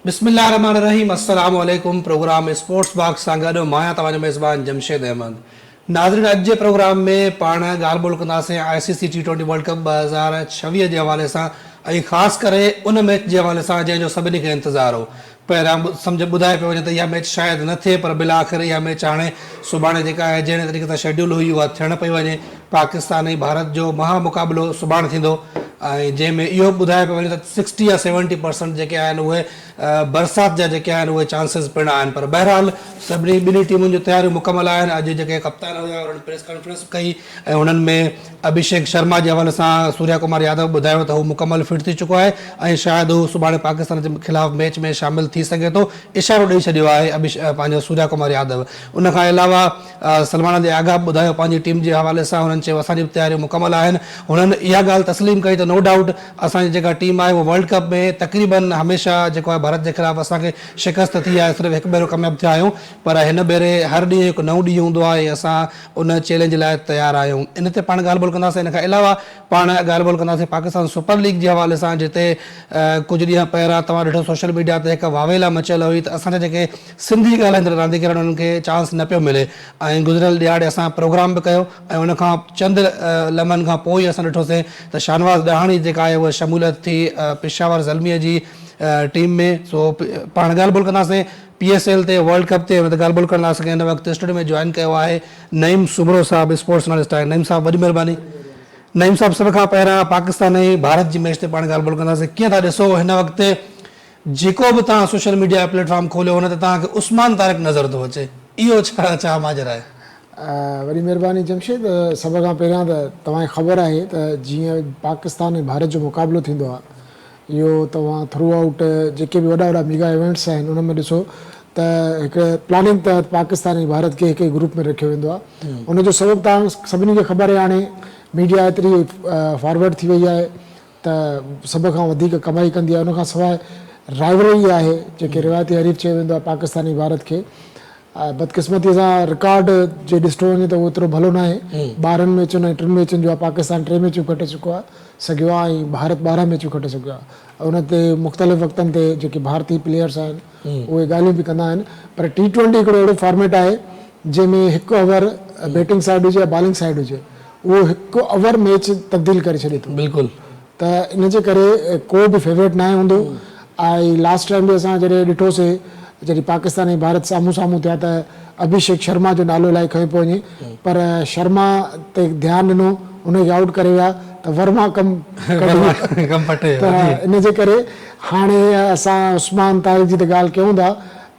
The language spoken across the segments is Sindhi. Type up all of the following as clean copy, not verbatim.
بسم الله الرحمن الرحيم السلام عليڪم پروگرام اسپورٽس باڪس سان گڏ مان آهيان توهان جو ميزبان جمشيد احمد ناظرين اڄ جي پروگرام ۾ پاڻ ڳالهه ٻولهه ڪنداسين I C C T twenty world cup 2026 جي حوالي سان ۽ خاص ڪري ان ميچ جي حوالي سان جنهن جو سڀني کي انتظار هو پهريان سمجهه ٻڌايو پيو وڃي ته اها ميچ شايد نه ٿئي پر بالاخر اها ميچ هاڻي سڀاڻي جيڪا آهي جهڙي طريقي سان شيڊيول هئي اها ٿيڻ پئي وڃي پاڪستان ۽ ڀارت جو مها مقابلو سڀاڻي ٿيندو ۽ جنهن ۾ اهو به ٻڌايو پيو وڃي ته سڪسٽي يا سيونٽي پرسنٽ جيڪي آهن اهي برسات جا جيڪي آهن اهي چانسز پڻ آهن پر بهرحال سڀني ٻنهي ٽيمن جون تياريون مڪمل آهن اڄ جيڪي ڪپتان هيا انهن پريس ڪانفرنس ڪئي ۽ انهن ۾ اڀيشيڪ شرما جي حوالي سان سوريا ڪمار يادو ٻڌايو ته هو مڪمل فٽ ٿي چڪو آهي ۽ شايد هو سڀاڻي پاڪستان جي خلاف ميچ ۾ شامل ٿي سگهي ٿو اشارو ڏئي ڇڏيو آهي پنهنجو سوريا ڪمار يادو ان کان علاوه سلمان علي آغا به ٻڌايو پنهنجي ٽيم جي حوالي سان هنن چيو اسان جي به تياريون مڪمل آهن هنن اها ڳالهه تسليم ڪئي ته نو ڊائوٽ اسان جي جيڪا ٽيم آهي اها ورلڊ ڪپ ۾ تقريبن هميشه جيڪو آهي ڀارت جي خلاف اسان کي شڪست ٿي آهي صرف هڪ ڀيرو ڪامياب ٿيا آهيون پر هن ڀيري هر ڏينهن هڪ نئون ڏينهن هوندو آهي ۽ اسان ان چئلينج لاء تيار آهيون ان تي پاڻ ڳالهه ٻولهه ڪنداسين ان کان علاوه پاڻ ڳالهه ٻولهه ڪنداسين پاڪستان سپر ليگ جي حوالي سان جتي ڪجهه ڏينهن پهريان توهان ڏٺو سوشل ميڊيا تي هڪ واويلا مچيل هئي ته اسان جا جيڪي سنڌي ڳالهائيندڙ رانديگر آهن انهن کي چانس نه پيو ملي ۽ گذريل ڏهاڙي اسان پروگرام به ڪيو ۽ ان کان چند لمحن کان پوء ئي اسان ڏٺوسين ته شاهنواز ڏاهاڻي جيڪا آهي اها شموليت ٿي پشاور زلميء جي ٽيم ۾ سو پاڻ ڳالهه ٻولهه ڪنداسين پي ايس ايل تي ورلڊ ڪپ تي ڳالهه ٻولهه ڪرڻ لاء اسان کي هن وقت اسٽوڊيو ۾ جوائن ڪيو آهي نعيم سومرو صاحب اسپورٽس انالسٽ آهن نعيم صاحب وڏي مهرباني نعيم صاحب سڀ کان پهريان پاڪستان ۽ ڀارت جي ميچ تي پاڻ ڳالهه ٻولهه ڪنداسين ڪيئن ٿا ڏسو هن وقت جيڪو به توهان سوشل ميڊيا پليٽ فارم کوليو ان تي توهان کي عثمان طارق نظر ٿو اچي اهو ڇا ڇا ماجرا آهي. وڏي مهرباني جمشيد سڀ کان پهريان ته توهان کي خبر آهي ته جيئن پاڪستان ۽ ڀارت جو مقابلو ٿيندو آهي اهو توهان ٿرو آئوٽ جيڪي به وڏا وڏا ميگا ايونٽس آهن ان ۾ ڏسو ته هڪ پلاننگ تحت پاڪستان ۽ ڀارت کي هڪ ئي گروپ ۾ رکيو ويندو آهي ان جو سبب توهان سڀني کي خبر آهي هاڻي ميڊيا ايتري فارورڊ ٿي وئي آهي ته سڀ کان وڌيڪ ڪمائي ڪندي آهي ان کان سواء رائيولري آهي جيڪي روايتي حريف چيو ويندو آهي پاڪستان ۽ ڀارت کي بدقسمتي سان رڪارڊ جي ڏسٺو وڃي ته اهو ايترو ڀلو ناهي 12 ميچن ۽ 3 ميچن جو آهي پاڪستان 3 ميچون کٽي چڪو آهي سگهيو آهي ۽ ڀارت 12 ميچون کٽي سگهيو آهي ان تي مختلف وقتن تي جيڪي ڀارتي پليئرس آهن اهي ڳالهيون به ڪندا آهن پر ٽي ٽوئنٽي هڪڙو اهڙو فارميٽ آهي جنهن ۾ هڪ اوور بيٽنگ سائيڊ هجي يا بالنگ سائيڊ هجي اهو هڪ اوور ميچ تبديل ڪري ڇڏي ٿو. بلڪل. ته ان جي ڪري ڪو به فيورٽ ناهي هوندو ۽ لاسٽ ٽائيم به اسان جڏهن ڏٺوسي جڏهن پاڪستان ۽ ڀارت سامهون سامهون ٿيا ته اڀيشيڪ شرما جو نالو الاهي کنيو پيو وڃي پر شرما تي ڌيان ڏنو ان کي آئوٽ ڪري ويا ته ورما ڪم ڪڍي ويو ته ان جي ڪري هاڻي اسان عثمان طارق جي ته ڳالهه ڪيون ٿا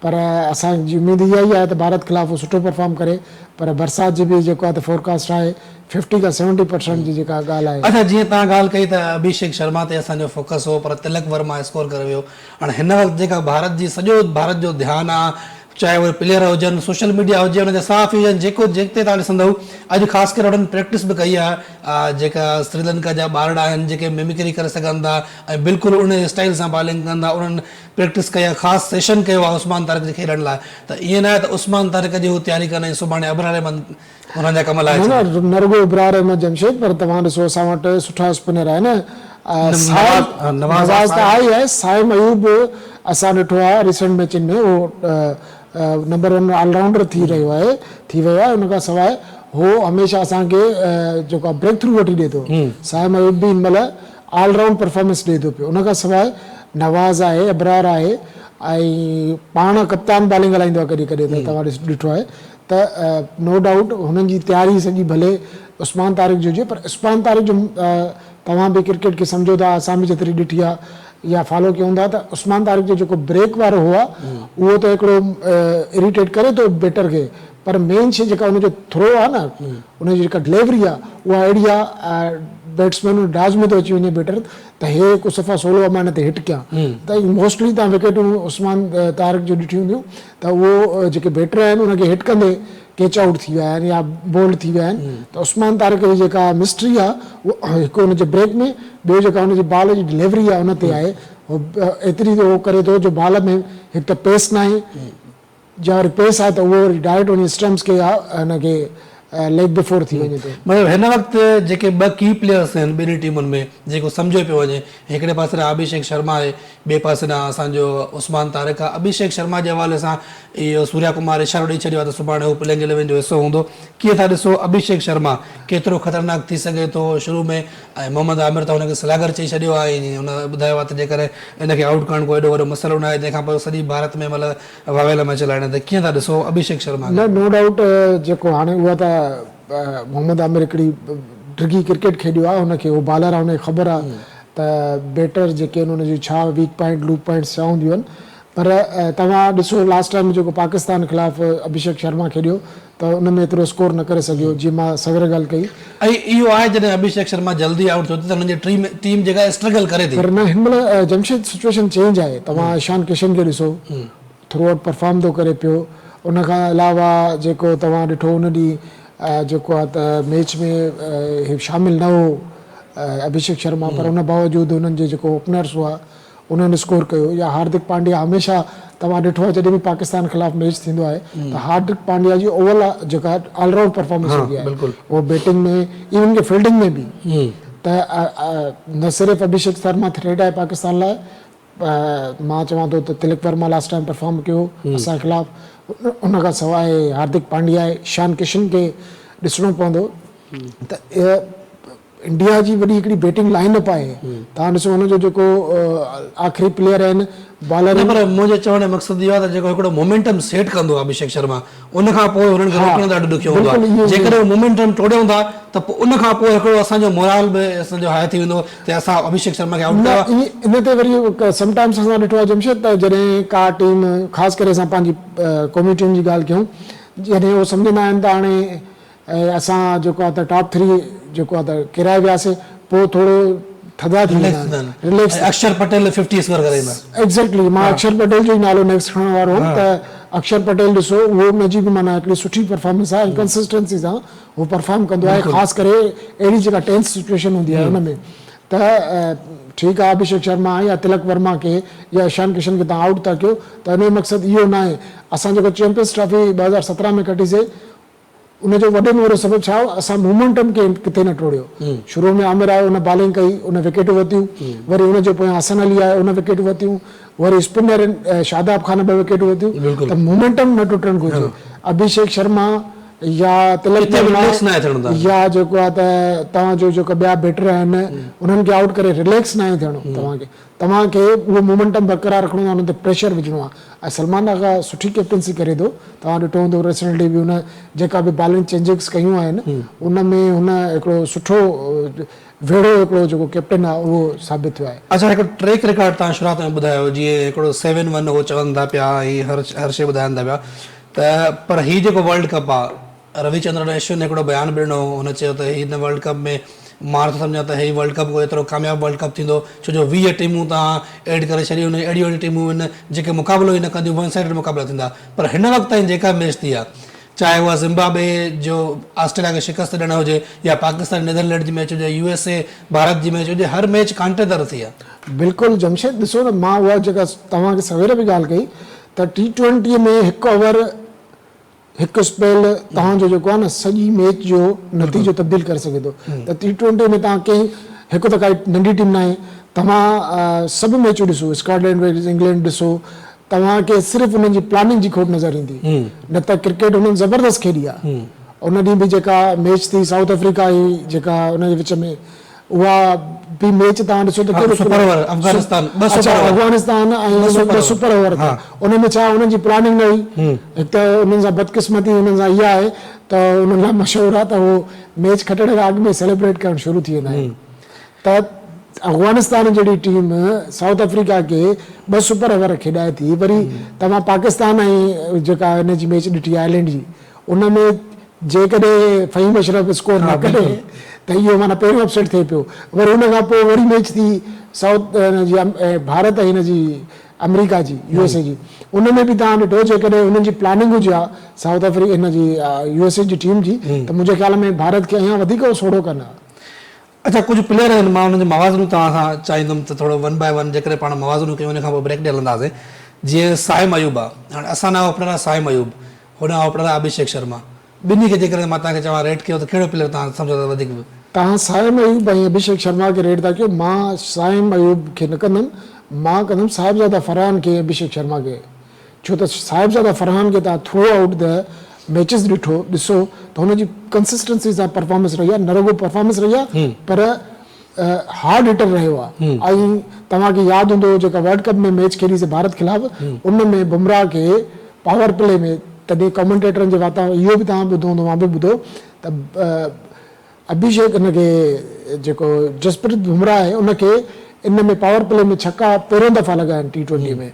پر اسان جي اميد اها ئي آهي ته ڀارت خلاف هو سٺو پرفارم ڪري پر برسات جي به جيڪو آهي ته فورڪاسٽ آهي ففٽي کان سيونٽي پرسنٽ جي جيڪا ڳالهه آهي. اڇا جيئن توهان ڳالهه ڪئي ته اڀيشيڪ شرما تي اسان جو فوڪس هو پر تلڪ ورما اسڪور ڪري ويو هاڻي هن وقت جيڪا ڀارت جي سڄو ڀارت جو ڌيان آ چاهي اهي پليئر هجن سوشل ميڊيا هجي ان جا صحافي هجن جيڪو جتي توهان ڏسندؤ اڄ خاص ڪري انهن پريڪٽس به ڪئي آ جيڪا سريلنڪا جا ٻارڙا آهن جيڪي ميمڪري ڪري سگهن ٿا ۽ بلڪل ان اسٽائيل سان بالنگ ڪن ٿا انهن پريڪٽس ڪئي آهي خاص سيشن ڪيو آهي عثمان طارق جي کيڏڻ لاء ته ائين ناهي ته عثمان طارق جي هو تياري ڪن ۽ سڀاڻي ابرار احمد انهن جا ڪم لاهي نه نه نه رڳو ابرار احمد جمشيد پر توهان ڏسو اسان وٽ سٺا اسپنر آهن نواز ته آهي ئي آهي صائم ايوب اسان ڏٺو آهي ريسنٽ ميچن ۾ اهو نمبر ون آل رائونڊر ٿي رهيو آهي ٿي ويو آهي ان کان سواء هو هميشه اسان کي جيڪو آهي بريڪ ٿرو وٺي ڏي ٿو صائم ايوب به هن مهل آل رائونڊ پرفارمنس ڏئي ٿو پيو ان کان سواء نواز آهي ابرار آهي ۽ پاڻ ڪپتان بالنگ هلائيندو آهي ڪڏهن ڪڏهن ته توهان ڏٺو آهي ته نو ڊائوٽ هنن جي تياري سڄي ڀلي عثمان طارق جي هجي پر عثمان طارق جو توهان به ڪرڪيٽ کي سمجهو ٿا اسان به جيتري ڏٺي آهي يا فالو ڪيون ٿا ته عثمان طارق جو جيڪو بريڪ وارو هو آهي اهو ته هڪڙو اريٽيٽ ڪري ٿو بيٽر کي پر مين شي جيڪا ان جو ٿرو آهي نه ان جي جيڪا ڊليوري آهي اها اهڙي آهي بيٽسمين ڊاز ۾ ٿو اچي وڃي بيٽر ته هي هڪ صفا سولو آهي مان هن تي هٽ ڪيان ته موسٽلي توهان وڪيٽون عثمان طارق جون ڏٺيون هونديون ته اهو جيڪي بيٽر آهن ان کي هٽ ڪندي ڪيچ آئوٽ ٿي ويا آهن يا بولڊ ٿي ويا آهن ته عثمان طارق جي جيڪا مسٽري آهي اهو هڪ ان جي بريڪ ۾ ٻيو جيڪا ان جي بال جي ڊليوري آهي ان تي آهي هو ايتري هو ڪري ٿو جو بال ۾ هڪ ته پيس ناهي جا وري پيس آهي ته اهو وري ڊائريڪٽ وڃي اسٽمپس کي يا هن کي ليگ بفور ٿي وڃي ٿو. مطلب هن وقت جيڪي ٻه ڪي پليئرس آهن ٻنهي ٽيمن ۾ جيڪو سمجهيو پيو وڃي هڪڙي پاسي ڏانهن اڀيشيڪ شرما آهي ٻئي پاسي ڏانهن اسان جو عثمان طارق آهي اڀيشيڪ شرما جي حوالي سان اهو سوريا ڪمار اشارو ڏئي ڇڏيو آهي ته سڀاڻي هو پليئنگ اليون جو حصو هوندو ڪيئن ٿا ڏسو اڀيشيڪ شرما ڪيترو خطرناڪ ٿي سگهي ٿو شروع ۾ ۽ محمد عامر ته هن کي سلاگر چئي ڇڏيو آهي ۽ هن ٻڌايو آهي ته جيڪڏهن ان کي آئوٽ ڪرڻ ڪو ايڏو وڏو مسئلو ناهي تنهن کان پوء سڄي ڀارت ۾ مطلب واويلا مچيل آهن ته ڪيئن ٿا ڏسو اڀيشيڪ شرما کي. نه نو ڊائوٽ جيڪو هاڻي اها ته محمد عامر هڪڙي ڊگهي ڪرڪيٽ کيڏيو آهي هن کي هو بالر آهي هن کي خبر آهي ته بيٽر جيڪي آهن ان جون ڇا ويڪ پوائنٽ لوپ پوائنٽس ڇا هونديون آهن پر توهان ڏسو لاسٽ ٽائيم جيڪو پاڪستان خلاف اڀيشيڪ شرما کيڏيو ته ان ۾ ايترو اسڪور نه ڪري سگهيو جيئن مان سوير ڳالهه ڪئي. ۽ اهو آهي جڏهن اڀيشيڪ شرما جلدي آئوٽ ٿيو ته هنن جي ٽيم جيڪا اسٽرگل ڪري ٿي. پر نه هن مهل جمشيد سچوئيشن چينج آهي توهان ايشان ڪشن کي ڏسو ٿرو آئوٽ پرفارم ٿو ڪري پيو ان کان علاوه جيڪو توهان ڏٺو ان ڏينهن جيڪو آهي ته ميچ ۾ هي شامل نه هو اڀيشيڪ شرما پر ان باوجود هنن جي جيڪو اوپنرس هئا انهن اسڪور ڪيو يا هاردڪ پانڊيا هميشه توهان ڏٺو آهي جڏهن به پاڪستان خلاف ميچ ٿيندو آهي ته هاردڪ پانڊيا جي اوور جيڪا آل رائونڊ پرفارمنس هوندي آهي اهو بيٽنگ ۾ ايون ڪي فيلڊنگ ۾ به ته نه صرف اڀيشيڪ شرما ٿريٽ آهي پاڪستان لاء مان چوان ٿو ته تلڪ ورما لاسٽ ٽائيم پرفارم ڪيو اسان خلاف ان کان سواء هاردڪ پانڊيا آهي ايشان ڪشن کي ڏسڻو پوندو ته انڊيا جي وڏي هڪڙي بيٽنگ لائن اپ آهي توهان ڏسو هن جو جيڪو آخري پليئر آهن بالر نه پر منهنجي چوڻ جو مقصد اهو آهي ته جيڪو هڪڙو مومينٽم سيٽ ڪندو آهي اڀيشيڪ شرما ان کان پوء هنن کي روڪڻ ڏاڍو ڏکيو هوندو آهي جيڪڏهن هو مومينٽم ٽوڙيون ٿا ته پوء ان کان پوء هڪڙو اسان جو مورال به اسان جو هاء ٿي ويندو ته اسان اڀيشيڪ شرما کي آئوٽ ڪيو آهي. ان تي وري سم ٽائمس اسان ڏٺو آهي جمشيد ته جڏهن ڪا ٽيم خاص ڪري اسان پنهنجي قومي ٽيم جي ڳالهه ڪيون جڏهن هو سمجهندا آهن ته هاڻي ۽ اسان جيڪو آ ته ٽاپ ٿري جيڪو آ ته ڪيرائي وياسي پوء ٿورو ٿڌا ٿي ويندا آهن رليڪس ۽ اڪشر پٽيل ففٽي اسڪور ڪري ايندا. ايگزيڪٽلي مان اڪشر پٽيل جو ئي نالو نيڪسٽ کڻڻ وارو هوم ته اڪشر پٽيل ڏسو اهو ان جي به معنيٰ هڪڙي سٺي پرفارمنس آهي ۽ ڪنسسٽنسي سان هو پرفارم ڪندو آهي خاص ڪري اهڙي جيڪا ٽينس سچوئيشن هوندي آهي ان ۾ ته ٺيڪ آهي اڀيشيڪ شرما يا تلڪ ورما کي يا ايشان ڪشن کي توهان آئوٽ ٿا ڪيو ته ان جو مقصد اهو ناهي اسان جيڪو چيمپيئنس ٽرافي 2017 ۾ کٽي سي ان جو وڏي ۾ وڏو سبب ڇا هو اسان مومينٽم کي ڪٿي نه ٽوڙيو. شروع ۾ عامر آيو ان بالنگ ڪئي ان وڪيٽون ورتيون وري ان جي پويان حسن علي آيو ان وڪيٽون ورتيون وري اسپنر شاداب خان ٻه وڪيٽون ورتيون ته مومينٽم نه ٽٽڻ گهرجي. اڀيشيڪ شرما يا تلڪ ورما يا جيڪو آهي ته توهان جو جيڪا ٻيا بيٽر آهن انهن کي آئوٽ ڪري رليڪس ناهي ٿيڻو توهان کي توهان کي اهو مومينٽم برقرار رکڻو آهي انهن تي پريشر وجهڻو آهي ۽ سلمان آغا سٺي ڪيپٽنسي ڪري ٿو توهان ڏٺو هوندو ريسنٽلي به هن جيڪا به بالنگ چينجنگس ڪيون آهن ان ۾ هن هڪڙو سٺو ويڙهو هڪڙو جيڪو ڪيپٽن آهي اهو ثابت ٿيو آهي. اڇا هڪڙو ٽريڪ رڪارڊ توهان شروعات ۾ ٻڌايو جيئن هڪڙو سيون ون هو چون ٿا پيا ۽ هر هر شي ٻڌائن ٿا پيا ته پر هي جيڪو ورلڊ ڪپ آهي روي چندرن اشون هڪڙو بيان به ڏنو هو، هن چيو ته هن ورلڊ ڪپ ۾ مان نٿو سمجهان ته هي ورلڊ ڪپ ڪو ايترو ڪامياب ورلڊ ڪپ ٿيندو ڇو جو 20 ٽيمون توهان ايڊ ڪري ڇڏيون آهن اهڙيون اهڙيون ٽيمون آهن جيڪي مقابلو ئي نه ڪنديون ون سائيڊڊ مقابلا ٿيندا پر هن وقت تائين جيڪا ميچ ٿي آهي چاهي اها زمبابوي جو آسٽريليا کي شڪست ڏيڻ هجي يا پاڪستان نيدرلينڊ جي ميچ هجي يو ايس اي ڀارت جي ميچ هجي هر ميچ ڪانٽي در ٿي آهي. بلڪل جمشيد ڏسو نه مان اها جيڪا توهان کي سوير به ڳالهه ڪئي ته ٽي ٽوئنٽي ۾ هڪ اوور هڪ اسپيل توهان جو جيڪو آهي نه سڄي ميچ جو نتيجو تبديل ڪري سگهي ٿو ته ٽي ٽوئنٽي ۾ توهان ڪنهن هڪ ته ڪائي ننڍي ٽيم ناهي توهان سڀ ميچون ڏسو اسڪاٽلينڊ ويلز انگلينڊ ڏسو توهان کي صرف انهن جي پلاننگ جي کوٽ نظر ايندي نه ته ڪرڪيٽ انهن زبردست کيڏي آهي ان ڏينهن به جيڪا ميچ ٿي سائوٿ آفريڪا ۽ جيڪا ان جي وچ ۾ اها به ميچ توهان ڏسو ته ڪهڙو سپر اوور افغانستان ٻه سپر اوور افغانستان ۽ ٻه سپر اوور ٿيا ان ۾ ڇا انهن جي پلاننگ نه هئي هڪ ته انهن سان بدقسمتي انهن سان اها آهي ته انهن لاء مشهور آهي ته هو ميچ کٽڻ کان اڳ ۾ سيليبريٽ ڪرڻ شروع ٿي ويندا آهن ته افغانستان جهڙي ٽيم سائوٿ آفريڪا کي ٻه سپر اوور کيڏائي ٿي وري توهان پاڪستان ۽ جيڪا ان جي ميچ ڏٺي آئرلينڊ جي ان ۾ جيڪڏهن فهيم اشرف اسڪور نه ڪري ته اهو معنيٰ پهريون اپسيٽ ٿئي پيو وري ان کان پوء وري ميچ ٿي سائوٿ هن جي ڀارت ۽ هن جي آمريڪا جي يو ايس اي جي ان ۾ به توهان ڏٺو جيڪڏهن هنن جي پلاننگ هجي ها سائوٿ آفريڪا هن جي يو ايس اي جي ٽيم جي ته منهنجي خيال ۾ ڀارت کي اڃا وڌيڪ سوڙهو ڪن ها. اڇا ڪجهه پليئر آهن مان انهن جو موازنو توهان سان چاهيندم ته ٿورو ون باء ون جيڪڏهن پاڻ موازنو ڪيون ان کان پوء بريڪ ڏئي هلنداسين جيئن صائم ايوب آهي هاڻي اسان ڏانهن اوپنر آهي صائم ايوب هوڏانهن اوپنر آهي اڀيشيڪ شرما. ٻنهي کي جيڪڏهن مان توهان کي چوان ريٽ ڪيو ته ڪهڙو پليئر توهان سمجهو ٿا وڌيڪ. توهان صائم ايوب ۽ اڀيشيڪ شرما کي ريٽ ٿا ڪيو، مان صائم ايوب کي نه ڪندم، مان ڪندم صاحبزاده فرحان کي ۽ اڀيشيڪ شرما کي، ڇو ته صاحبزاده فرحان کي توهان ٿرو آئوٽ the matches ڏٺو ڏسو ته هن جي ڪنسسٽنسي سان پرفارمنس رهي آهي، نه رڳو پرفارمنس رهي آهي پر هارڊ هٽر رهيو آهي ۽ توهان کي ياد هوندو جيڪا ورلڊ ڪپ ۾ ميچ کيڏي سي ڀارت خلاف ان ۾ بمراهه کي پاور پلي ۾ تڏهن ڪمينٽيٽرن جي واتان اهو به توهان ٻڌو هوندو مان به ٻڌو ته اڀيشيڪ ان کي جيڪو جسپريت بمراهه آهي ان کي ان ۾ پاور پلي ۾ ڇڪا پهريون دفعا لڳا آهن ٽي ٽوئنٽي ۾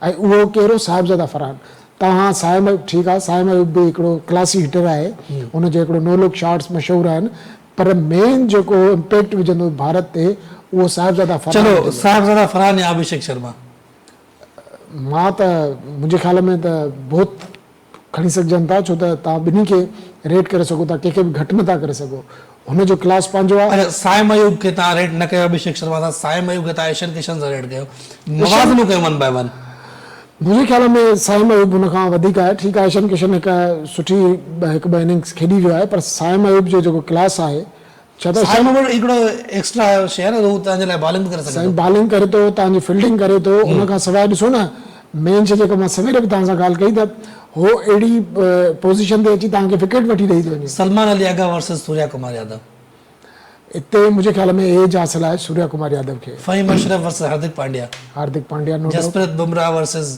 ۽ اهو ڪير هو صاحبزاده فرحان توهان صائم ٺيڪ آهي صائم ايوب به هڪڙو ڪلاسي هٽر آهي ان جو هڪڙو نو لڪ شاٽس مشهور آهن پر مين جيڪو امپيڪٽ وجهندو ڀارت تي اهو صاحبزاده فرحان چلو وجهندو. صاحبزاده فرحان يا اڀيشيڪ شرما. مان ته منهنجي خيال ۾ ته بوٿ کڻي سگهجن ٿا ڇو ته توهان ٻنهي کي ريٽ ڪري سگهو ٿا ڪنهن کي به گهٽ نٿا ڪري سگهو هن جو ڪلاس پنهنجو آهي. اڇا صائم ايوب کي توهان ريٽ نه ڪيو اڀيشيڪ شرما سان صائم ايوب کي توهان ايشن ڪشن سان ريٽ ڪيو موازنو ڪيو ون بائي ون. منهنجي خيال ۾ صائم ايوب هن کان وڌيڪ آهي. ٺيڪ آهي ايشن ڪشن هڪ سٺي هڪ ٻه اننگز کيڏي ويو آهي پر صائم ايوب جو جيڪو ڪلاس آهي ڇا ته صائم ايوب هڪڙو ايڪسٽرا شيء آهي نه هو توهان جي لاء بالنگ به ڪري سگهي ٿو. سائين بالنگ ڪري ٿو توهان جي فيلڊنگ ڪري ٿو ان کان سواء ڏسو نه مين شيء جيڪا مان سوير به توهان سان ڳالهه ڪئي ته هو اهڙي پوزيشن تي اچي توهان کي وڪيٽ وٺي ڏئي ٿو وڃي. سلمان علي آغا ورسز سوريا ڪمار يادو. اتي منهنجي خيال ۾ ايج حاصل آهي سوريا ڪمار يادو کي. Faheem Ashraf versus Hardik Pandya. Hardik Pandya no doubt. Jasprit Bumrah versus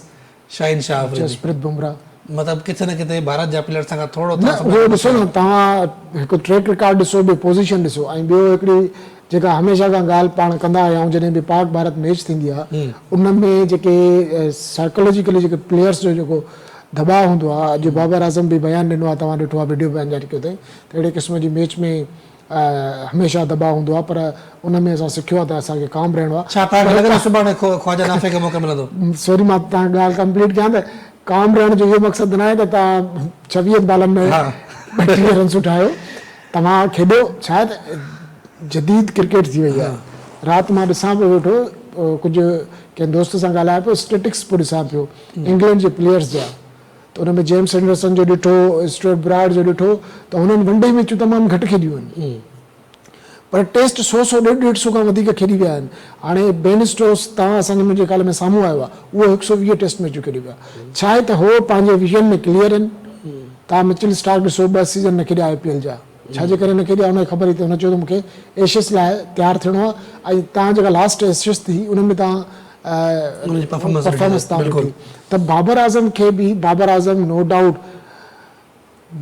Shaheen Shah Afridi. Jasprit Bumrah. مطلب ڪٿي نه ڪٿي ڀارت جا پليئرز کان ٿورو نه اهو ڏسو نه توهان هڪ ٽريڪ رڪارڊ ڏسو ٻيو پوزيشن ڏسو ۽ ٻيو هڪڙي جيڪا هميشه کان ڳالهه پاڻ ڪندا آيا آهيون جڏهن به پاڪ ڀارت ميچ ٿيندي آهي ان ۾ جيڪي سائيڪالاجيڪلي جيڪي پليئرز جو جيڪو دٻاء هوندو آهي اڄ بابر اعظم به بيان ڏنو آهي توهان ڏٺو آهي وڊيو بيان جاري ڪيو اٿائين ته اهڙي قسم جي ميچ ۾ هميشه دٻاء هوندو آهي پر ان ۾ اسان سکيو آهي ته اسان کي ڪام رهڻو آهي. ڇا توهان کي لڳي ٿو سڀاڻي خواجه نافع کي موقعو ملندو؟ سوري مان توهان کي ڳالهه ڪمپليٽ ڪيان ته ڪام رهڻ جو اهو مقصد ناهي ته توهان ڇويهن بالن ۾ 32 رنسون ٺاهيو توهان کيڏو ڇا آهي ته جديد ڪرڪيٽ ٿي وئي آهي رات مان ڏسان پيو ويٺو ڪجهه ڪنهن دوست سان ڳالهايان پيو اسٽيٽڪس پيو ڏسان پيو انگلينڊ جي پليئرز جا ته ان ۾ جيمس اينڊرسن جو ڏٺو، اسٽوئرٽ براڊ جو ڏٺو ته هنن ون ڊي ميچون تمام گهٽ کيڏيون آهن پر ٽيسٽ سو سو ڏيڍ ڏيڍ سو کان وڌيڪ کيڏي ويا آهن. هاڻي بين اسٽوڪس تان اسان جي منهنجي خيال ۾ سامهون آيو آهي اهو هڪ سو 20 ٽيسٽ ميچون کيڏي ويو آهي. ڇا آهي ته هو پنهنجي ويزن ۾ ڪليئر آهن. تان مچل اسٽارڪ ڏسو ٻه سيزن نه کيڏيا آء پي ايل جا ڇا جي ڪري نه کيڏيا ان کي خبر هئي ته هن چيو ته مون کي ايشز لاء تيار ٿيڻو آهي ۽ تان جيڪا لاسٽ ايشز ٿي ان ۾ تان ان جي پرفارمنس پرفارمنس تان ڏٺي ته بابر اعظم کي به بابر اعظم نو ڊائوٽ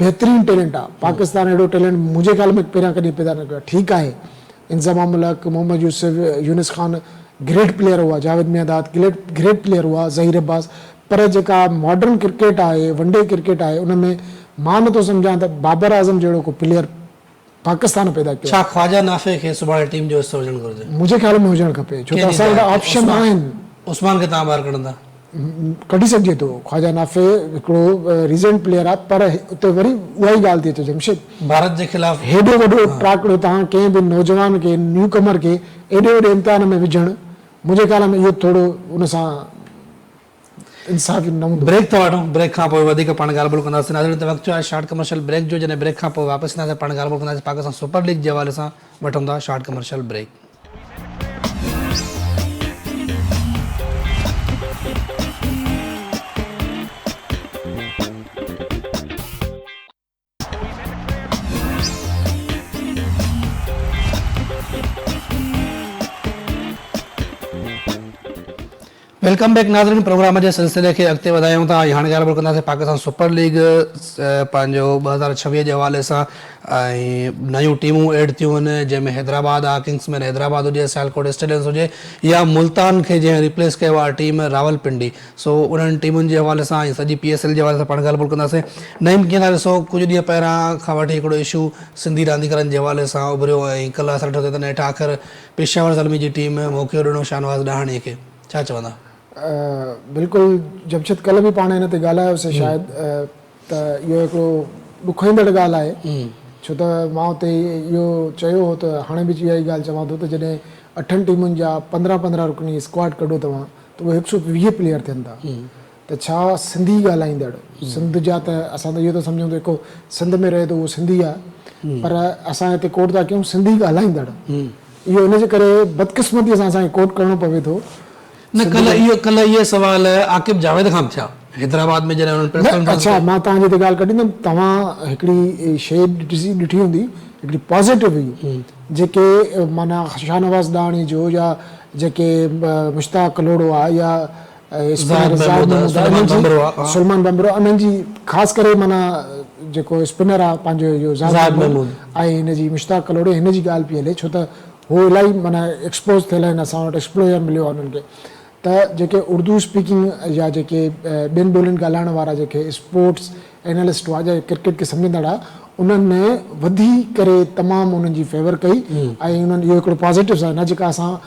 بهترين ٽيلنٽ آ پاڪستان اهڙو ٽيلنٽ منهنجي خيال ۾ پهريان ڪڏهن پيدا نه ڪيو آ ٺيڪ آهي انضمام الحق محمد يوسف يونس خان گريٽ پليئر هئا Javed Miandad great great player هئا ظهير عباس پر جيڪا ماڊرن ڪرڪيٽ آهي ون ڊي ڪرڪيٽ آهي ان ۾ مان نٿو سمجهان ته بابر اعظم جهڙو ڪو پليئر پاڪستان پيدا ڪيو ڇا آهي. خواجه نافع کي سڀاڻي ٽيم جو حصو هجڻ گهرجي؟ منهنجي خيال ۾ هجڻ کپي ڇو ته اسان وٽ آپشن آهن. عثمان کي توهان ٻاهر ڪڍندا؟ ڪڍي سگهجي ٿو. خواجه نافع هڪڙو ريزنٽ پليئر آهي پر اتي وري اها ئي ڳالهه ٿي اچي جمشيد. ڀارت جي خلاف. هيڏو وڏو ٽراڪڙو توهان ڪنهن به نوجوان کي نيو ڪمر کي ايڏي وڏي امتحان ۾ وجهڻ منهنجي خيال ۾ اهو ٿورو ان سان انصاف نه هوندو. بريڪ ٿا وٺون، بريڪ کان پوء وڌيڪ پاڻ ڳالهه ٻولهه ڪنداسين. ناظرين هتي وقت ٿيو آهي شارٽ ڪمرشل بريڪ جو، جڏهن بريڪ کان پوء واپس اينداسين پاڻ ڳالهه ٻولهه ڪنداسين پاڪستان سپر ليگ جي حوالي سان وٺون ٿا short commercial break. Welcome back ناظرين پروگرام جي سلسلي کي اڳتي وڌايون ٿا ۽ هاڻي ڳالهه ٻولهه ڪنداسين پاڪستان سپر ليگ پنهنجو 2026 جي حوالي سان ۽ نيون ٽيمون ايڊ ٿيون آهن جنهن ۾ حيدرآباد آ ڪنگس مين حيدرآباد هجي سيالڪوٽ اسٽيلينس هجي يا ملتان کي جنهن ريپليس ڪيو آهي ٽيم راولپنڊي سو انهن ٽيمن جي حوالي سان ۽ سڄي پي ايس ايل جي حوالي سان پاڻ ڳالهه ٻولهه ڪنداسين. نعيم ڪيئن ٿا ڏسو ڪجهه ڏينهن پهريان کان وٺي هڪڙو اشو سنڌي رانديگرن جي حوالي سان اڀريو ۽ ڪلهه اسان ڏٺو ته نيٺ آخر پشاور زلمي جي ٽيم موقعو ڏنو شاهنواز ڏاهاڻي کي ڇا چوندا؟ بلڪل جمشيد ڪلهه به پاڻ ان تي ڳالهايوسين شايد ته اهو هڪڙو ڏکوئيندڙ ڳالهه آهي ڇو ته مان اتي اهو چيو هو ته هاڻي به اها ئي ڳالهه چوان ٿو ته جڏهن اٺن ٽيمن جا 15 15 رڪني اسڪواڊ ڪڍو توهان ته اهي هڪ سو 20 پليئر ٿين ٿا. ته ڇا سنڌي ڳالهائيندڙ سنڌ جا ته اسان ته اهو ٿا سمجهون ته جيڪو سنڌ ۾ رهي ٿو اهو سنڌي آهي پر اسان هتي ڪوٽ ٿا ڪيون سنڌي ڳالهائيندڙ اهو ان جي ڪري بدقسمتي سان اسان کي ڪوٽ ڪرڻو پوي ٿو. نه ڪلهه اهو ڪلهه اهي سوال عاقب جاويد کان به ٿيا حيدرآباد ۾ جڏهن انهن پريس ڪانفرنس اڇا ڪئي. مان توهان جي هتي ڳالهه ڪڍيندم توهان هڪڙي شيء ڏسي ڏٺي هوندي هڪڙي پازيٽو هئي جيڪي معنيٰ شاهنواز ڏاهاڻي جو يا جيڪي مشتاق ڪلهوڙو آ يا زاهد محمود آ سليمان ڀنڀرو آ. سليمان ڀنڀرو انهن جي خاص ڪري معنيٰ جيڪو اسپنر آ پنهنجو اهو زاهد محمود ۽ هن جي مشتاق ڪلهوڙي هن جي ڳالهه پئي هلي ڇو ته هو الاهي معنيٰ ايڪسپوز ٿيل آهن اسان وٽ ايڪسپلوزر مليو آهي انهن کي ته جيڪي اردو اسپيڪنگ يا جيڪي ٻين ٻولين ڳالهائڻ وارا جيڪي اسپورٽس اينالسٽ هئا جا ڪرڪيٽ کي سمجهندڙ هئا انهن وڌي ڪري تمام انهن جي فيور ڪئي ۽ انهن اهو هڪڙو پازيٽو سائن آهي جيڪا اسان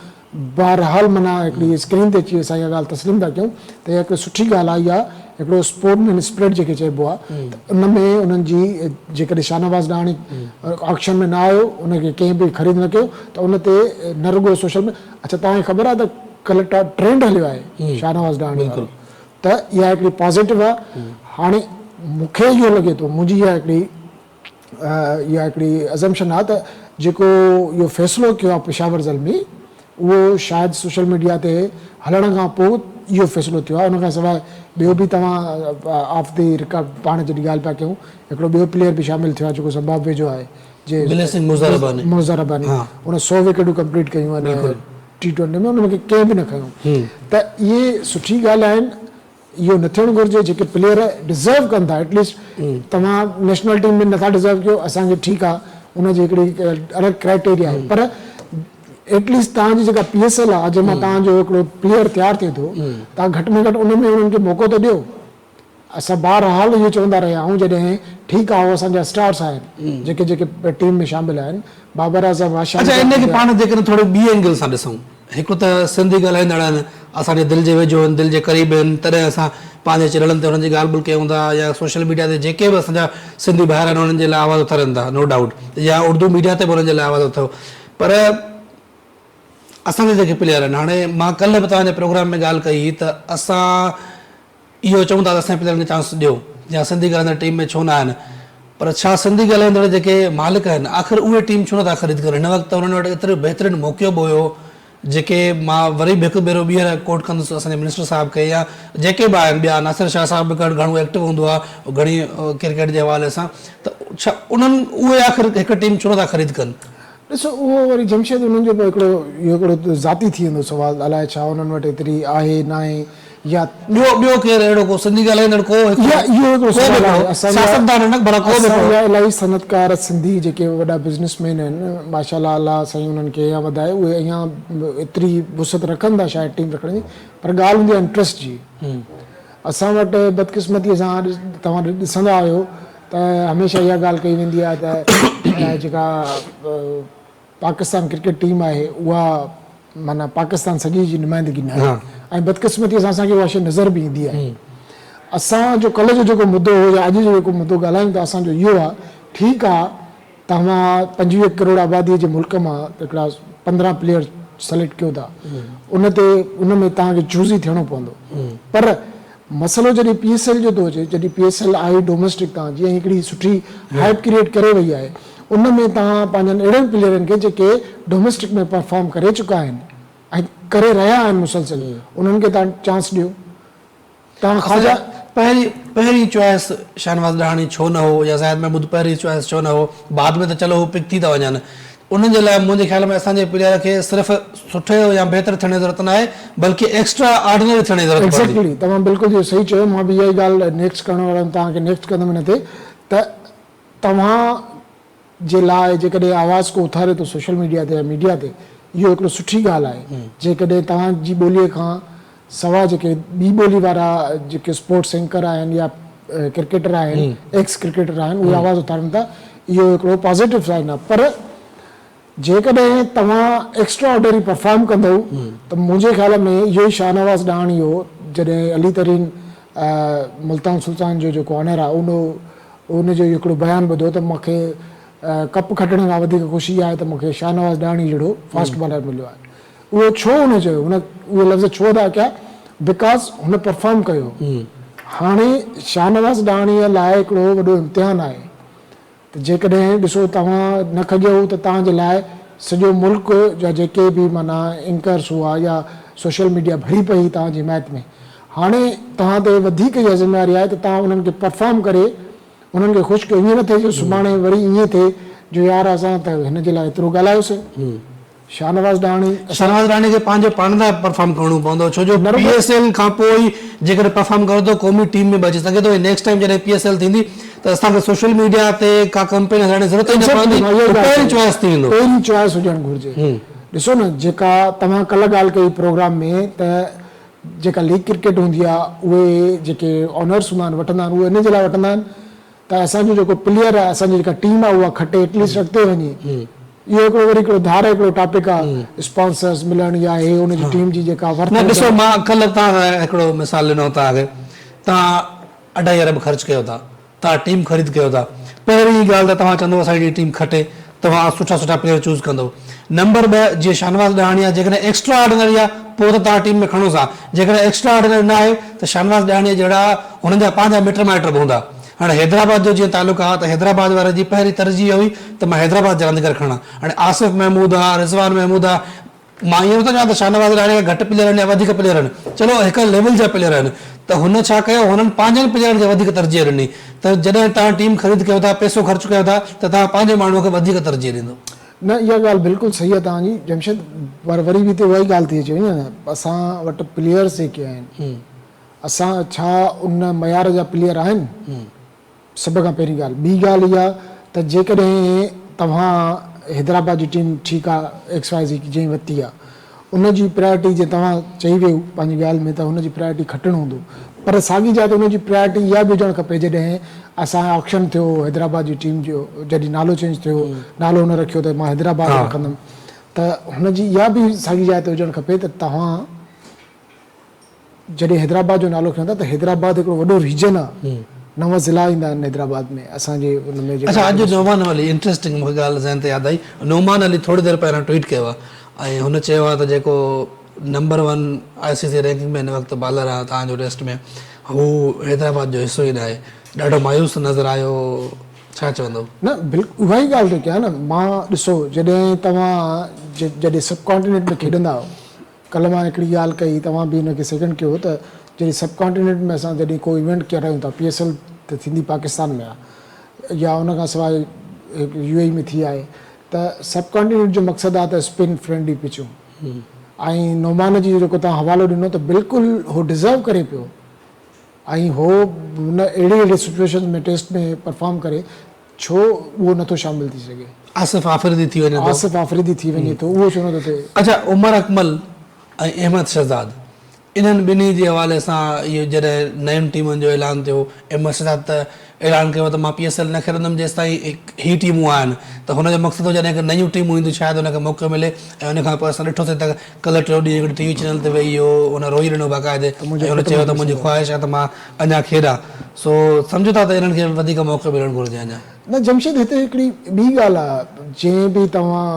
بهرحال معنيٰ هڪڙي اسڪرين تي اچي اسان اها ڳالهه تسليم ٿا ڪيون ته اها هڪڙي سٺي ڳالهه آهي اها هڪڙو اسپورٽ مين اسپرٽ جنهن کي چئبو آهي ته ان ۾ انهن جي جيڪڏهن شاهنواز ڏاهاڻي آڪشن ۾ نه آيو ان کي ڪنهن به خريد نه ڪيو ته ان تي نه رڳو سوشل ميڊيا اڇا توهان کي خبر آهي ته ڪلهه ٽرينڊ هليو آهي شاهنواز ڏاهاڻي وارو ته اها هڪڙي پازيٽو آهي هاڻي مون کي اهو لڳي ٿو منهنجي اها هڪڙي اها هڪڙي ازمپشن آهي ته جيڪو اهو فيصلو ڪيو آهي پشاور زلمي اهو شايد سوشل ميڊيا تي هلڻ کان پوء اهو فيصلو ٿيو آهي ان کان سواء ٻيو به توهان آف the record پاڻ جڏهن ڳالهه پيا ڪيون هڪڙو ٻيو پليئر به شامل ٿيو آهي جيڪو زمبابوي جو آهي جي بليسنگ مزارباني مزارباني ان 100 وڪيٽون ڪمپليٽ ڪيون آهن ٽي ٽوئنٽي ۾ ان کي ڪنهن به نه کنيو ته اهي سٺي ڳالهه آهن اهو نه ٿيڻ گهرجي جيڪي پليئر ڊزرو ڪن ٿا ايٽليسٽ توهان نيشنل ٽيم ۾ نٿا ڊزرو ڪيو اسان کي ٺيڪ آ ان جي هڪڙي الڳ ڪرائيٽيريا آهي پر ايٽليسٽ توهان جي جيڪا پي ايس ايل آ جنهن مان توهان جو هڪڙو پليئر تيار ٿئي ٿو توهان گهٽ ۾ گهٽ ان ۾ انهن کي موقعو ته ڏيو اسان بهرحال اهو چوندا رهيا آهيون جڏهن ٺيڪ آ هو اسان جا اسٽارس آهن جيڪي جيڪي ٽيم ۾ شامل آهن بابر اعظم آ اڇا ان کي پاڻ جيڪڏهن ٿوري ٻي اينگل سان ڏسون هڪ ته سنڌي ڳالهائيندڙ آهن اسان جي دل جي ويجهو آهن دل جي قريب آهن تڏهن اسان پنهنجي چينلن تي انهن جي ڳالهه ٻولهه ڪيون ٿا يا سوشل ميڊيا تي جيڪي به اسان جا سنڌي ڀائر آهن انهن جي لاء آواز اٿارين ٿا نو ڊائوٽ يا اردو ميڊيا تي به انهن جي لاء آواز اٿو پر اسان جا جيڪي پليئر آهن هاڻي مان ڪلهه به توهان جي پروگرام ۾ ڳالهه ڪئي هئي ته اسان اهو چئون ٿا ته اسان جي پليئرن کي چانس ڏيو يا سنڌي ڳالهائيندڙ ٽيم ۾ ڇو نه آهن پر ڇا سنڌي ڳالهائيندڙ جيڪي مالڪ آهن آخر اهي ٽيم ڇو نٿا خريد ڪن هن وقت ته انهن وٽ ايترو بهترين موقعو به هيو جيڪي مان وري به هڪ ڀيرو ٻيهر ڪوٽ ڪندس اسان جي منسٽر صاحب کي يا جيڪي به آهن ٻيا ناصر شاهه صاحب به گهڻو ايڪٽو هوندو آهي گهڻي ڪرڪيٽ جي حوالي سان ته ڇا انهن اهي آخر هڪ ٽيم ڇو نٿا خريد ڪن. ڏسو اهو وري جمشيد انهن جو به هڪڙو اهو هڪڙو ذاتي ٿي ويندو سوال الائي ڇا انهن وٽ ايتري آهي ناهي يا ٻيو ٻيو ڪير اهڙو ڪو سنڌي ڳالهائيندڙ ڪو هڪ يا اهو هڪڙو ڪو به سوال آهي هڪڙو اسان جا سياستدان نه ڀلا ڪو به اسان هڪڙو. جا الاهي صنعتڪار سنڌي جيڪي وڏا بزنس مين آهن ماشاء الله الله سائين انهن کي اڃا وڌائي اهي اڃا ايتري وسعت رکن ٿا شايد ٽيم رکڻ جي پر ڳالهه هوندي آهي انٽرسٽ جي اسان وٽ بدقسمتي سان توهان ڏسندا آهيو ته هميشه اها ڳالهه ڪئي ويندي آهي ته جيڪا پاڪستان ڪرڪيٽ ٽيم آهي اها معنيٰ پاڪستان سڄي جي نمائندگي نه آهي ۽ بدقسمتي سان اسان کي اها شيء نظر به ايندي آهي. اسان جو ڪلهه جو جيڪو مدو هو يا اڄ جو جيڪو مدو ڳالهايون ٿا اسان جو اهو آهي ٺيڪ آهي توهان 25 ڪروڙ آبادي جي ملڪ مان هڪڙا 15 پليئر سليڪٽ ڪيو ٿا ان تي ان ۾ توهان کي چوزي ٿيڻو پوندو پر مسئلو جڏهن پي ايس ايل جو ٿو اچي جڏهن P S L I domestic توهان جي ۽ هڪڙي سٺي هائپ ڪريئيٽ ڪري وئي آهي ان ۾ توهان پنهنجن اهڙن پليئرن کي جيڪي ڊوميسٽڪ ۾ پرفارم ڪري چڪا آهن ۽ ڪري رهيا آهن مسلسل انهن کي توهان چانس ڏيو توهان خواجا پهرين پهرين چوائس شاهنواز ڏاهاڻي ڇو نه هو يا زاهد محمود پهرين چوائس ڇو نه هو بعد ۾ ته چلو هو پڪ ٿي ٿا وڃن انهن جي لاء منهنجي خيال ۾ اسان جي پليئر کي صرف سٺي يا بهتر ٿيڻ جي ضرورت ناهي بلڪه ايڪسٽرا آرڊنري ٿيڻ جي ضرورت پوندي. ايگزيڪٽلي توهان بلڪل اهو صحيح چيو مان به اها ئي ڳالهه نيڪسٽ ڪرڻ وارو هيم توهان کي نيڪسٽ ڪندم ان تي ته توهان جي لاء جيڪڏهن آواز ڪو اٿاري ٿو سوشل ميڊيا تي يا ميڊيا تي اهو هڪڙو سٺي ڳالهه آهي جيڪڏهن توهان جي ٻولي کان سوا جيڪي ٻي ٻولي وارا جيڪي اسپورٽس اينڪر آهن يا ڪرڪيٽر آهن ايڪس ڪرڪيٽر آهن اهي آواز اٿارن ٿا اهو هڪڙو پازيٽو سائن آهي پر جيڪڏهن توهان ايڪسٽرا آرڊنري پرفارم ڪندؤ ته منهنجي خيال ۾ اهو ئي شاهنواز ڏاهاڻي هو جڏهن علي ترين ملتان سلطان جو جيڪو آنر آهي ان ان جو هڪڙو بيان ٻڌو ته مون کي ڪپ کٽڻ کان وڌيڪ خوشي اها آهي ته مون کي شاهنواز ڏاهاڻي جهڙو فاسٽ بالر مليو آهي. اهو ڇو هن چيو؟ هن اهي لفظ ڇو ادا ڪيا؟ Because هن پرفارم ڪيو. هاڻي شاهنواز ڏاهاڻيء لاء هڪڙو وڏو امتحان آهي ته جيڪڏهن ڏسو توهان نه کڄيو ته توهان جي لاء سڄو ملڪ جا جيڪي به معنيٰ اينڪرس هئا يا سوشل ميڊيا ڀري پئي هئي توهان جي حمايت ۾ هاڻي توهان تي وڌيڪ اها ذميواري آهي ته توهان انهن کي پرفارم ڪري انهن کي خوش ڪيو ائين نه ٿئي جو سڀاڻي وري ائين ٿئي جو يار اسان ته هن جي لاء ايترو ڳالهايوسين. شاهنواز ڏاهاڻي. شاهنواز ڏاهاڻي کي پنهنجو پاڻ لاء پرفارم ڪرڻو پوندو ڇو جو پي ايس ايل کان پوء ئي جيڪڏهن پرفارم ڪري ٿو قومي ٽيم ۾ به اچي سگهي ٿو ۽ نيڪسٽ ٽائيم جڏهن پي ايس ايل ٿيندي ته اسان کي سوشل ميڊيا تي ڪا ڪمپين هلائڻ جي ضرورت ئي نه پوندي هو پهرين چوائس ٿي ويندو. پهرين چوائس هجڻ گهرجي. ڏسو نه جيڪا توهان ڪلهه ڳالهه ڪئي پروگرام ۾ ته جيڪا ليگ ڪرڪيٽ هوندي آهي اهي جيڪي آنرس هوندا آهن وٺندا آهن اهي ان جي لاء وٺندا آهن ته اسان جو جيڪو پليئر آهي اسان جي جيڪا ٽيم آهي اها کٽي ايٽ ليسٽ اڳتي وڃي اهو هڪڙو وري هڪڙو ڌار هڪڙو ٽاپڪ آهي اسپانسرس ملڻ يا هي ان جي ٽيم جي جيڪا ورٿ نه ڏسو مان ڪلهه توهان کي هڪڙو مثال ڏنو توهان کي توهان اڍائي ارب خرچ ڪيو ٿا توهان ٽيم خريد ڪيو ٿا پهرين ڳالهه ته توهان چوندو اسان جي ٽيم کٽي توهان سٺا سٺا پليئر چوز ڪندو نمبر 2 جيئن شاهنواز ڏاهاڻي آهي جيڪڏهن ايڪسٽرا آرڊنري آهي پوء ته توهان ٽيم ۾ کڻوس ها جيڪڏهن ايڪسٽرا آرڊنري نه آهي ته شاهنواز ڏاهاڻي جهڙا هنن جا پنهنجا مٽ مائٽ به هوندا هاڻي حيدرآباد جو جيئن تعلق آهي ته حيدرآباد واري جي پهرين ترجيح اها هئي ته مان حيدرآباد جا رانديگر کڻان هاڻي آصف محمود آهي رضوان محمود آهي مان ائين نٿو چوان ته شاهنواز ڏاهاڻي کان گهٽ پليئر آهن يا وڌيڪ پليئر آهن چلو هڪ ليول جا پليئر آهن ته هن ڇا ڪيو هنن پنهنجن پليئرن کي وڌيڪ ترجيح ڏني ته جڏهن توهان ٽيم خريد ڪيو ٿا پئسو خرچ ڪيو ٿا ته توهان پنهنجي ماڻهو کي وڌيڪ ترجيح ڏيندو. نه اها ڳالهه بلڪل صحيح آهي توهان جي جمشيد پر وري به هتي اها ئي ڳالهه ٿي اچي وڃي نه اسان وٽ پليئرس جيڪي آهن اسان ڇا ان معيار جا پليئر آهن سڀ کان پهرين ڳالهه. ٻي ڳالهه اها ته جيڪڏهن توهان حيدرآباد جي ٽيم ٺيڪ آ ايڪس وائي زي جنهن ورتي آ ان جي پرائرٽي جيئن توهان چئي ويو پنهنجي ڳالهه ۾ ته هن جي پرائرٽي کٽڻ هوندو پر ساڳي جاء تي ان جي پرائرٽي اها به هجڻ کپي جڏهن اسان آڪشن ٿيو حيدرآباد جي ٽيم جو جڏهن نالو چينج ٿيو نالو هن رکيو ته مان حيدرآباد رکندم ته هن جي اها به ساڳي جاء تي هجڻ کپي ته توهان جڏهن حيدرآباد جو نالو کڻندا ته حيدرآباد هڪڙو وڏو ريجن آ نو ضلعا ايندا آهن حيدرآباد ۾ اسان جي ان ۾ جيڪا اڇا اڄ نعمان علي انٽريسٽنگ مونکي ڳالهه ذهن تي ياد آئي نعمان علي ٿوري دير پهريان ٽوئيٽ ڪيو آ ۽ هن چيو آ ته جيڪو number one I C C ranking ۾ هن وقت بالر آ توهان جو ٽيسٽ ۾ هو حيدرآباد جو حصو ئي ناهي ڏاڍو مايوس نظر آيو ڇا چوندو. نه بلڪل اها ئي ڳالهه ٿو ڪيان نه مان ڏسو جڏهن توهان جڏهن سب ڪانٽينينٽ ۾ کيڏندا آهيو ڪلهه مان هڪڙي ڳالهه ڪئي توهان به ان کي سيڪنڊ ڪيو ته جڏهن سب ڪانٽينينٽ ۾ اسان جڏهن ڪو ايونٽ ڪرايون ٿا پي ايس ايل ته ٿيندي پاڪستان ۾ آهي يا ان کان سواء هڪ يو اي ۾ ٿي آهي ته سب ڪانٽينينٽ جو مقصد آهي ته اسپن فرينڊلي پچون ۽ نعمان جي جيڪو توهان حوالو ڏنو ته بلڪل هو ڊزرو ڪري پيو ۽ هو هن اهڙي اهڙي سچويشن ۾ ٽيسٽ ۾ پرفارم ڪري ڇو اهو نٿو شامل ٿي سگهي. آصف آفريدي ٿي وڃي ٿو. آصف آفريدي ٿي وڃي ٿو اهو ڇو نٿو ٿئي. اڇا عمر اڪمل ۽ احمد شهزاد انهن ٻنهي جي حوالي سان اهو جڏهن نين ٽيمن جو اعلان ٿيو احمد شهزاد ته اعلان ڪيو ته مان پي ايس ايل نه کيڏندم جيستائين هي ٽيمون آهن ته هن جو مقصد هو جڏهن نيون ٽيمون اينديون شايد هن کي موقعو ملي ۽ ان کان پوء اسان ڏٺوسين ته ڪلهه ٽيون ڏينهن هڪڙي ٽي وي چينل تي ويهي اهو هن روئي ڏنو باقاعدي ۽ هن چيو ته منهنجي خواهش آهي ته مان اڃا کيڏان سو سمجهو ٿا ته انهن کي وڌيڪ موقعو ملڻ گهرجي اڃا. نه جمشيد هتي هڪڙي ٻي ڳالهه آ جنهن به توهان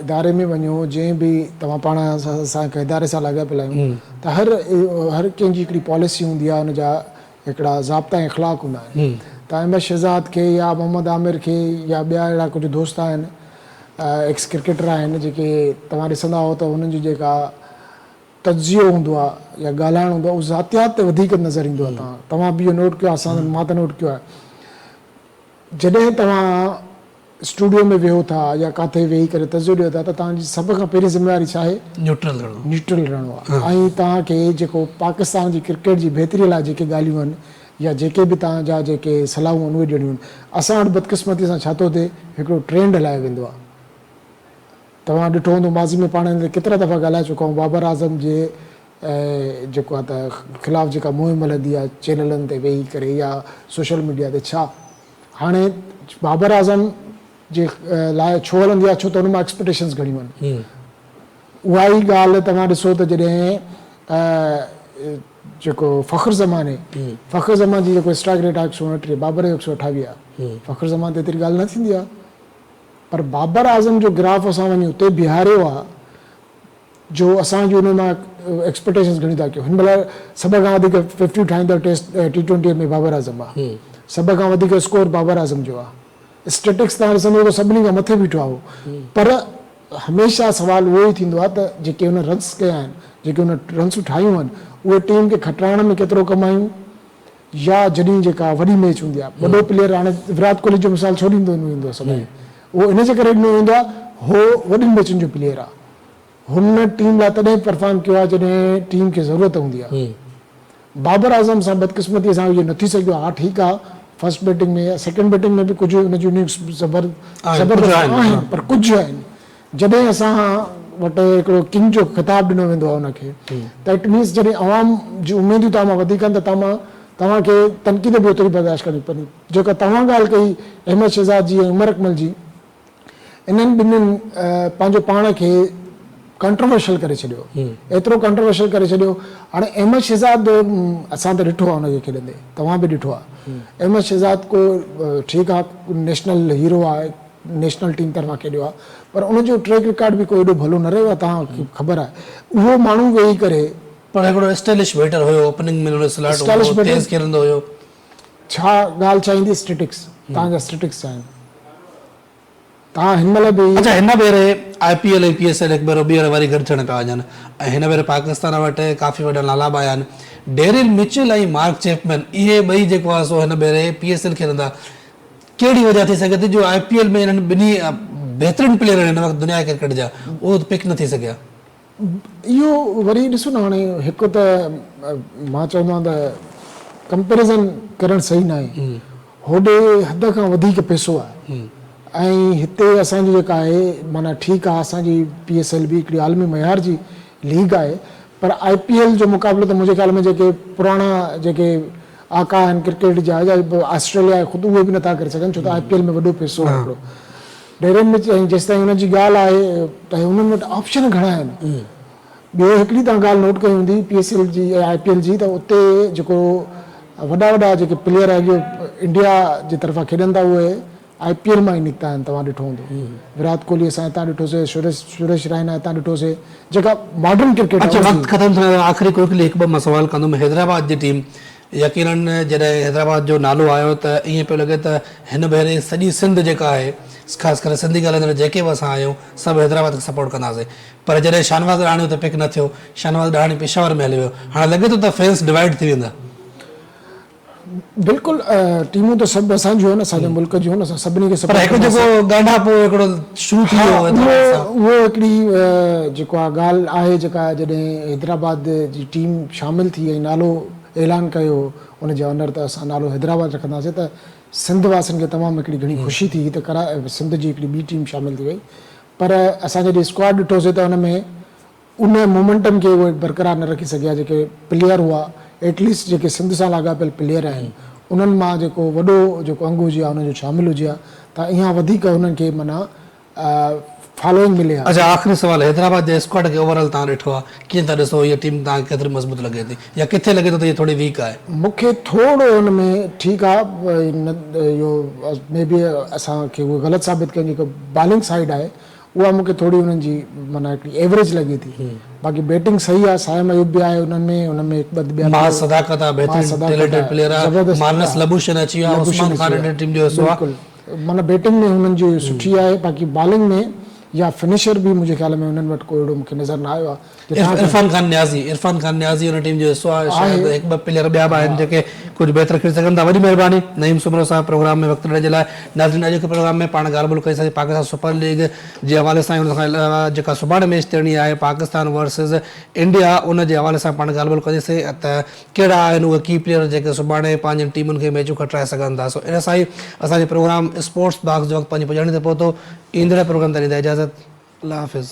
اداري ۾ وڃو جنهن به توهان پاڻ اسان هڪ اداري سان لاڳاپيل آهيون ته هر هر ڪنهن جي هڪڙي پاليسي هوندي آ ان جا هڪڙا ضابطا ۽ اخلاق هوندا آهن ته احمد شهزاد کي يا محمد عامر کي يا ٻيا اهڙا ڪجهه دوست آهن ايڪس ڪرڪيٽر آهن جيڪي توهان ڏسندا هئو ته انهن جو جيڪا تجزيو هوندو آهي يا ڳالهائڻ هوندو آهي اهو ذاتيات تي وڌيڪ نظر ايندو آهي توهان توهان به اهو نوٽ ڪيو آهي اسان مان ته نوٽ ڪيو آهي جڏهن توهان اسٽوڊيو ۾ ويهو ٿا يا ڪاٿي ويهي ڪري تجزيو ڏيو ٿا ته توهان جي سڀ کان پهرين ذميواري ڇا آهي؟ نيوٽرل رهڻو. نيوٽرل رهڻو آهي ۽ توهان کي جيڪو پاڪستان جي ڪرڪيٽ جي بهتري لاء جيڪي ڳالهيون آهن يا جيڪي به توهان جا جيڪي صلاحون آهن اهي ڏيڻيون آهن. اسان وٽ بدقسمتي سان ڇا ٿو ٿئي هڪڙو ٽرينڊ هلايو ويندو آهي. توهان ڏٺو هوندو ماضي ۾ پاڻ هن تي ڪيترا دفعا ڳالهائي چڪا آهيون بابر اعظم جي جيڪو آهي ته خلاف جيڪا مهم هلندي آهي چينلن تي ويهي ڪري يا سوشل ميڊيا تي ڇا هاڻي بابر اعظم جي لاء ڇو هلندي آهي ڇو ته ان مان ايڪسپيڪٽيشنز گهڻيون آهن اها ئي ڳالهه توهان ڏسو ته جڏهن جيڪو فخر زمان آهي فخر زمان جي جيڪو اسٽرائڪ ريٽ آهي 129 بابر جو 128 آهي فخر زمان تي ايتري ڳالهه نه ٿيندي آهي پر بابر اعظم جو گراف اسان وڃي اتي بيهاريو آهي جو اسان جي ان مان ايڪسپيڪٽيشنز گهڻيون ٿا ڪيو. هن مهل سڀ کان وڌيڪ ففٽيون ٺاهيندڙ test T twenty ۾ Babar Azam آهي. سڀ کان وڌيڪ اسڪور بابر اعظم جو آهي. اسٽيٽڪس تان ڏسندو ته سڀني کان مٿي بيٺو آهي اهو. پر هميشه سوال اهو ئي ٿيندو آهي ته جيڪي هن رنس ڪيا آهن، جيڪي هن رنسون ٺاهيون آهن، اهي ٽيم کي کٽرائڻ ۾ ڪيترو ڪم آيون يا جڏهن جيڪا وڏي ميچ هوندي آهي، وڏو پليئر هاڻي ويرات ڪوهلي جو مثال ڇو ڏيندو ويندو آهي سڀني اهو ان جي ڪري ڏنو ويندو آهي هو وڏين ميچن جو پليئر آهي. هن ٽيم لاء تڏهن پرفارم ڪيو آهي جڏهن ٽيم کي ضرورت هوندي آهي. بابر اعظم سان بدقسمتي سان اهو نه ٿي سگهيو ها ٺيڪ آهي فرسٽ بيٽنگ ۾ يا سيڪنڊ بيٽنگ ۾ به ڪجهه ان جون اننگز زبردست آهن پر ڪجهه آهن جڏهن اسان وٽ هڪڙو ڪنگ جو خطاب ڏنو ويندو آهي ان کي ته it means جڏهن عوام جون اميدون توهان مان وڌيڪ آهن ته توهان توهان کي تنقيد به اوتري برداشت ڪرڻي پوندي جيڪا توهان ڳالهه ڪئي احمد شهزاد جي ۽ عمر اڪمل جي انهن ٻنهين پنهنجو پاڻ کي ڪنٽروورشل ڪري ڇڏيو ايترو ڪنٽروورشل ڪري ڇڏيو هاڻي احمد شهزاد اسان ته ڏٺو آهي ان کي کيڏندي توهان به ڏٺو آهي احمد شهزاد ڪو ٺيڪ آهي نيشنل هيرو آهي نيشنل ٽيم طرفان کيڏيو آهي پر ان جو ٽريڪ رڪارڊ به ڪو ايڏو ڀلو نه رهيو آهي توهان کي خبر آهي اهو ماڻهو ويهي ڪري پر هڪڙو اسٽائلش بيٽر هيو اوپننگ ۾ هن جو سلاٽ هوندو هو تيز کيڏندو هيو. ڇا ڳالهه ڇا ايندي اسٽيٽڪس توهان جا اسٽيٽڪس ڇا آهن توهان هن مهل به. اڇا هن ڀيري I P L ۽ P S L هڪ ڀيرو ٻيهر وري گڏ ٿيڻ پيا وڃن ۽ هن ڀيري پاڪستان وٽ ڪافي وڏا نالا به آيا آهن ڊيرل مچل ۽ مارڪ چيپمين اهي ٻئي جيڪو آهي سو هن ڀيري پي ايس ايل کيڏندا ڪهڙي وجه ٿي سگهي ٿي جو آء پي ايل ۾ انهن ٻنهي بهترين پليئر آهن هن وقت دنيا جي ڪرڪيٽ جا اهي پڪ نه ٿي سگهيا. اهو وري ڏسو نه هاڻي هڪ ته مان چوندو آهيان ته ڪمپيريزن ڪرڻ صحيح ناهي هوڏي حد کان وڌيڪ پئسو آهي ۽ هتي اسان جي جيڪا آهي معنيٰ ٺيڪ آهي اسان جي پي ايس ايل به هڪڙي عالمي معيار جي ليگ آهي پر آء پي ايل جو مقابلو ته منهنجي خيال ۾ جيڪي پراڻا جيڪي آقا آهن ڪرڪيٽ جا يا آسٽريليا آهي خود اهي به نٿا ڪري سگهن ڇو ته آء پي ايل ۾ وڏو پئسو آهي هڪڙو ڊيرن ۾ ۽ جيستائين انهن جي ڳالهه آهي ته انهن وٽ آپشن گهڻا آهن. ٻيو هڪڙي توهان ڳالهه نوٽ ڪئي هوندي پي ايس ايل جي ۽ آء پي ايل جي ته اتي جيڪو وڏا وڏا جيڪي پليئر اڄ انڊيا جي طرفان کيڏن ٿا اهي آء پي ايل مان ئي نڪتا آهن توهان ڏٺو هوندو ويرات ڪوهلي اسان هتان ڏٺوسي سريش سريش رائنا هتان ڏٺوسي جيڪا ماڊرن ڪرڪيٽ اچا وقت ختم ٿيڻ وارو آهي آخري ڪوئڪلي هڪ ٻه مان سوال ڪندم حيدرآباد جي ٽيم يقينن جڏهن حيدرآباد جو نالو آيو ته ائين پيو لڳي ته هن ڀيري سڄي سنڌ جيڪا آهي خاص ڪري سنڌي ڳالهائيندڙ جيڪي به اسان آهيون سڀ حيدرآباد کي سپورٽ ڪنداسين پر جڏهن شاهنواز ڏاهاڻي اتي پڪ نه ٿيو شاهنواز ڏاهاڻي پشاور ۾ هليو ويو هاڻي لڳي ٿو ته فينس ڊوائيڊ ٿي ويندا. بلڪل ٽيمون ته سڀ اسان جون آهن اسان جي ملڪ جون آهن اسان سڀني کي پر سپورٽ هڪ جيڪو ڪنداسين. ڳانڍاپو هڪڙو شروع ٿي ها ويو اهو حيدرآباد سان. اهو هڪڙي جيڪو آ ڳالهه آهي جيڪا جڏهن حيدرآباد جي ٽيم شامل ٿي ۽ نالو اعلان ڪيو هو ان جي آنر ته اسان نالو حيدرآباد رکنداسين ته سنڌ واسين کي تمام هڪڙي گهڻي خوشي ٿي ته ڪرا سنڌ جي هڪڙي ٻي ٽيم شامل ٿي وئي پر اسان جڏهن اسڪواڊ ڏٺوسين ته ان ۾ ان مومينٽم کي اهي برقرار نه رکي سگهيا جيڪي پليئر هئا ايٽ ليسٽ جيڪي سنڌ سان لاڳاپيل پليئر آهن انهن مان جيڪو وڏو جيڪو انگ هجي ها انهن جو شامل هجي ها ته اڃا وڌيڪ انهن کي معنيٰ فالوئنگ ملي ها. اڇا آخري سوال حيدرآباد جي اسڪواڊ کي اوور آل توهان ڏٺو آهي ڪيئن ٿا ڏسو هيء ٽيم توهان کي ڪيتري مضبوط لڳي ٿي يا ڪٿي لڳي ٿو ته هيء ٿوري ويڪ آهي. مون کي ٿورو ان ۾ ٺيڪ آهي اهو مي بي اسان کي اهو غلط ثابت ڪين جيڪو بالنگ سائيڊ آهي اها مون کي ٿوري انهن جي معنيٰ هڪڙي ايوريج لڳي ٿي باقي بيٽنگ صحيح آهي صائم ايوب به آهي انهن ۾ انهن ۾ هڪ ٻه ٻيا معاذ صداقت آهي بهترين ٽيلنٽيڊ پليئر آهي مارنس لبوشن اچي ويو آهي عثمان خان انهن ٽيم جو حصو آهي بلڪل معنيٰ بيٽنگ ۾ انهن جي سٺي آهي باقي بالنگ ۾ يا فنشر به منهنجي خيال ۾ انهن وٽ ڪو اهڙو مون کي نظر نه آيو آهي عرفان خان نيازي عرفان خان نيازي ان ٽيم جو حصو آهي شايد هڪ ٻه پليئر ٻيا به آهن جيڪي ڪجهه بهتر کيڏي سگهن ٿا وڏي مهرباني نعيم سومرو صاحب پروگرام ۾ وقت ڏيڻ جي لاء ناظرين اڄوڪي پروگرام ۾ پاڻ ڳالهه ٻولهه ڪئي سين پاڪستان سپر ليگ جي حوالي سان ان کان علاوه جيڪا سڀاڻي ميچ ٿيڻي آهي پاڪستان ورسز انڊيا ان جي حوالي سان پاڻ ڳالهه ٻولهه ڪندي سين ته ڪهڙا آهن اهي ڪي پليئر جيڪي سڀاڻي پنهنجين ٽيمن کي ميچون کٽرائي سگهن ٿا سو ان سان ئي اسان جي پروگرام اسپورٽس باڪس جو وقت پنهنجي پڄاڻي تي پهتو ايندڙ پروگرام تائين ڏيندا اجازت الله حافظ.